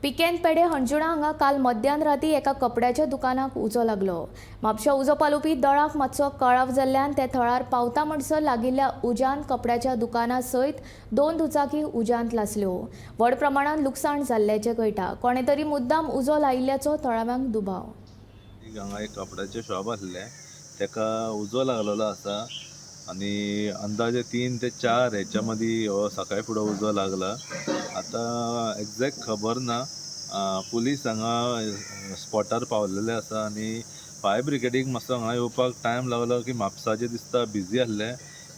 पिकेन पेडे हणजुणा हांगा काल मध्यान राती एका कपड्याच्या दुकानाक उजो लागलो. म्हापशा उजो पालोवपी दळाक मातसो कळाव जाल्ल्यान ते थळार पावता म्हणसर लागिल्ल्या उज्यान कपड्याच्या दुकाना सयत 2 दुचाकी उज्यांत लासल्यो. व्हड प्रमाणात लुकसाण जाल्ल्याचें कळटा. कोणे तरी मुद्दाम उजो लायिल्ल्याचो थळाव्यांक दुबाव. हांगा एक कपड्याचें शॉप आसलें, तेका उजो लागलेलो आसा आनी अंदाजे 3 ते 4 हेच्या मदीं हो सकाळी फुडें उजो लागला. आतां एग्जॅक्ट खबर ना. पुलीस हांगा स्पॉटार पावलेले आसा आनी फायर ब्रिगेडीक मातसो हांगा येवपाक टायम लागलो की म्हापसाचे दिसता बिजी आसले,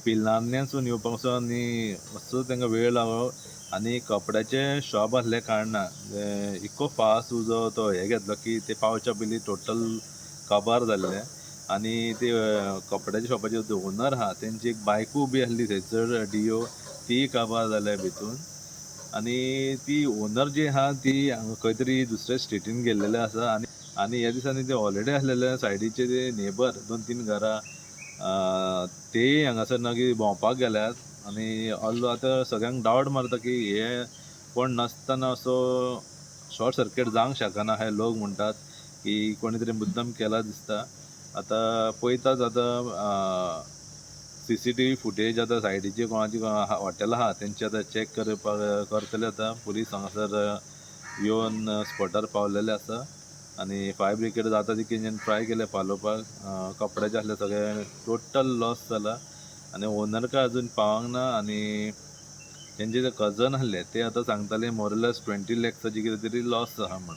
पिलान्यासून येवपाक मातसो आनी मातसो तांकां वेळ लागलो. आनी कपड्याचें शॉप आसले कारणान इतको फास्ट उजो तो हे घेतलो की ते पावच्या पयलीं टोटल काबार जाल्ले. आनी ते कपड्याच्या शॉपाचे जे ओनर आहा तेंची एक बायकूय बी आसली थंयसर डियो, तीय काबार जाल्या भितून. आनी ती ओनर जी आहा ती खंय तरी दुसऱ्या स्टेटीन गेल्लेले आसा. आनी आनी ह्या दिसांनी ते हॉलिडे आसलेले सायडीचे ते नेबर 2-3 घरां तेय हांगासर ना की भोंवपाक गेल्यात. आनी ऑल आतां सगळ्यांक डावट मारता की हे कोण नासतना असो शॉर्ट सर्कीट जावंक शकना. हे लोक म्हणटात की कोणी तरी मुद्दम केला दिसता. आतां पळयतात आतां CCTV footage आतां सायडीचे कोणाची हॉटेल आहा तेंचे आतां चॅक करपाक करतले. आतां पुलीस हांगासर येवन स्पॉटार पावलेले आसा आनी फायर ब्रिगेड जाता तितकें ट्राय केलें पालोवपाक. कपड्याचे आसले सगळे टोटल लॉस जाला आनी ओनर काय अजून पावंक ना. आनी तेंचे जे कजन आसले ते आतां सांगताले मोरलेस 20 लॅक्साची कितें तरी लॉस आहा म्हणून.